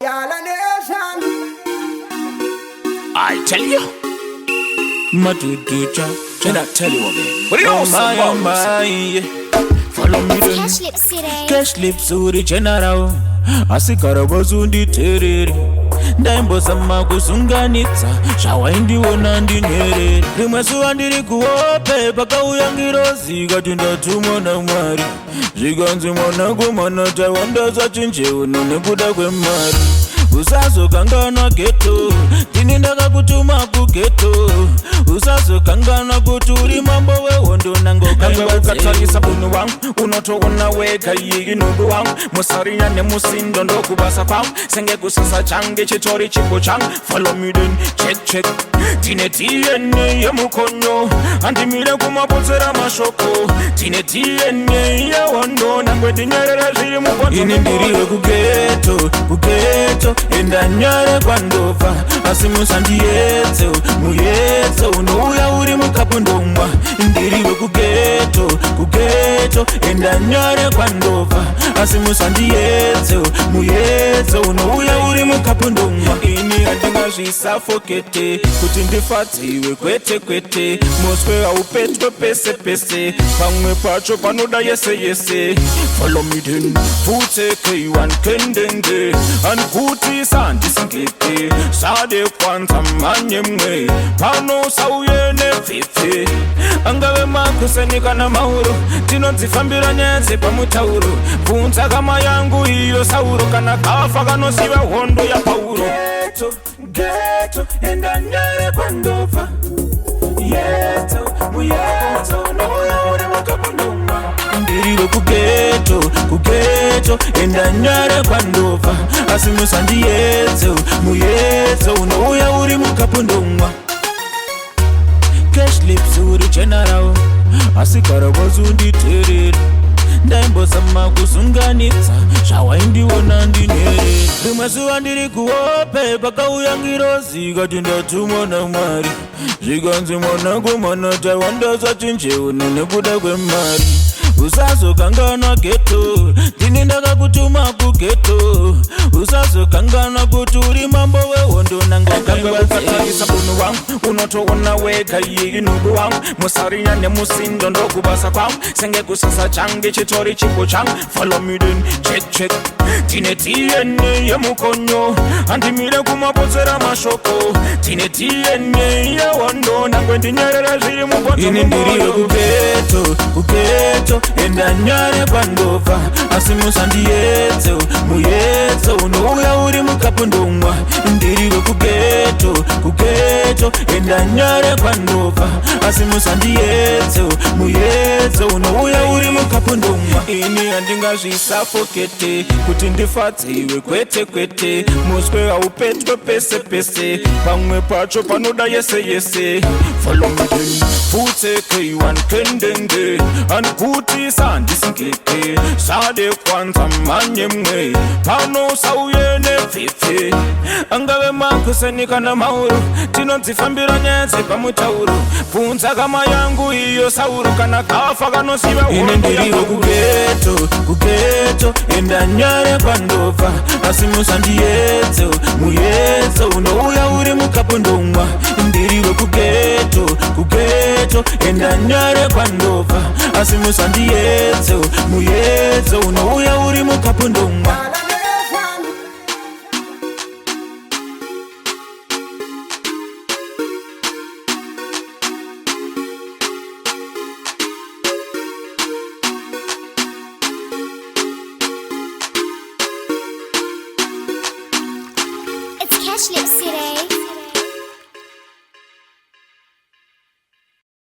Yala Nation. I tell you. Matutucha. Can I tell you again? But it Oh also my, oh my, yeah. Follow me then. Cash Lip City. Cash lips uri general, asi karabazunditerere. Ndaimbozama kusunganidza zvawaindiona ndinyerere. Rimwe zuva ndiri kuhope, pakauya ngirozi ikati ndatumwa naMwari. Zvikanzi, mwanakomana, tawanda sachinjeuno nekuda kwemari. Usazokanganwa ghetto, ndini ndakakutuma kughetto. Usazokanganwa kuti uri mambo wehondo. Nangwe ukatarisa Nangokatarisa unhu wangu, unotoona wega iyi inhubu wangu. Musarinya nemusindo ndokubasa kwangu, senge kusasa change chitori chipo changu. Follow me then, check check. Tine DNA yemukonyo, handimire kumapotsera mashoko. Tine DNA yehondo, nangwe ndinyerere zviri mupoto. Ini ndiri wekughetto, kughetto, endanyare kwandobva, asi musandiyedze. Muyedzo unouya uri mukapu ndomwa. Ndiri wekughetto, kughetto, endanyare kwandobva, asi musandiyedze. Muyedzo unouya uri mukapu ndomwa. Ini handingazvisafokete kuti ndifadze, kwete kwete. Muswe haupetwe pese pese, pamwe pacho panoda yese yese. Follow me then, futseke kendenge andigutisa, handisingeke sade kwanza manye mwe pano sauye nepfipfi. Angave makuseni kana mauro, tinodzifambira nyaya dzepamutauro. Bvunza kama yangu iyo Sauro, kana kafa kanosiva hondo yaPauro. Ghetto, ghetto, endanyare kwandobva. Yeto muyeto unouya uri mukapundumwa. Ndiri wekughetto, kughetto, endanyare kwandobva, asi musandiyedze. Muyedzo unouya uri mukapundumwa. Cash Lips uri general, asi karabazunditerere. Ndaimbozama kusunganidza zvawaindiona ndinyerere. Rimwe zuva ndiri kuhope, pakauya ngirozi ikati ndatumwa naMwari. Zvikanzi, mwanakomana, tawanda sachinjeuno nekuda kwemari. Usazokanganwa ghetto, ndini ndakakutuma kughetto. Usazokanganwa kuti uri mambo wehondo. Nangwe ukatarisa unhu wangu, unotoona wega iyi inhubu wangu. Musarinya nemusindo ndokubasa kwangu, senge kusasa change chitori chipo changu. Follow me then, check check. Tine DNA yemukonyo, handimire kumapotsera mashoko. Tine DNA yehondo, nangwe ndinyerere zviri mupoto. Ini ndiri wekughetto, kughetto, endanyare kwandobva, asi musandiyedze. Muyedzo unouya uri mukapu ndomwa. Ndiri wekughetto, kughetto, endanyare kwandobva, asi musandiyedze. Muyedzo unouya uri mukapu ndomwa. Ini handingazvisafokete kuti ndifadze iwe, kwete kwete. Muswe haupetwe pese pese, pamwe pacho panoda yese yese. Follow me then, futseke kendenge andigutisa, handisingeke sade kwanza manye mwe pano sauye nepfipfi. Angave makuseni kana mauro, tinodzifambira nyaya dzepamutauro. Bvunza kama yangu iyo Sauro, kana kafa kanosiva. Ini ndiri wekughetto, kughetto, endanyare kwandobva, asi musandiyedze. Muyedzo unouya uri mukapu ndomwa. Ndiri wekughetto, kughetto, endanyare kwandobva, asi musandiyedze. Muyedzo unouya uri mukapu ndomwa. Yala Nation. It's Cash Lip City.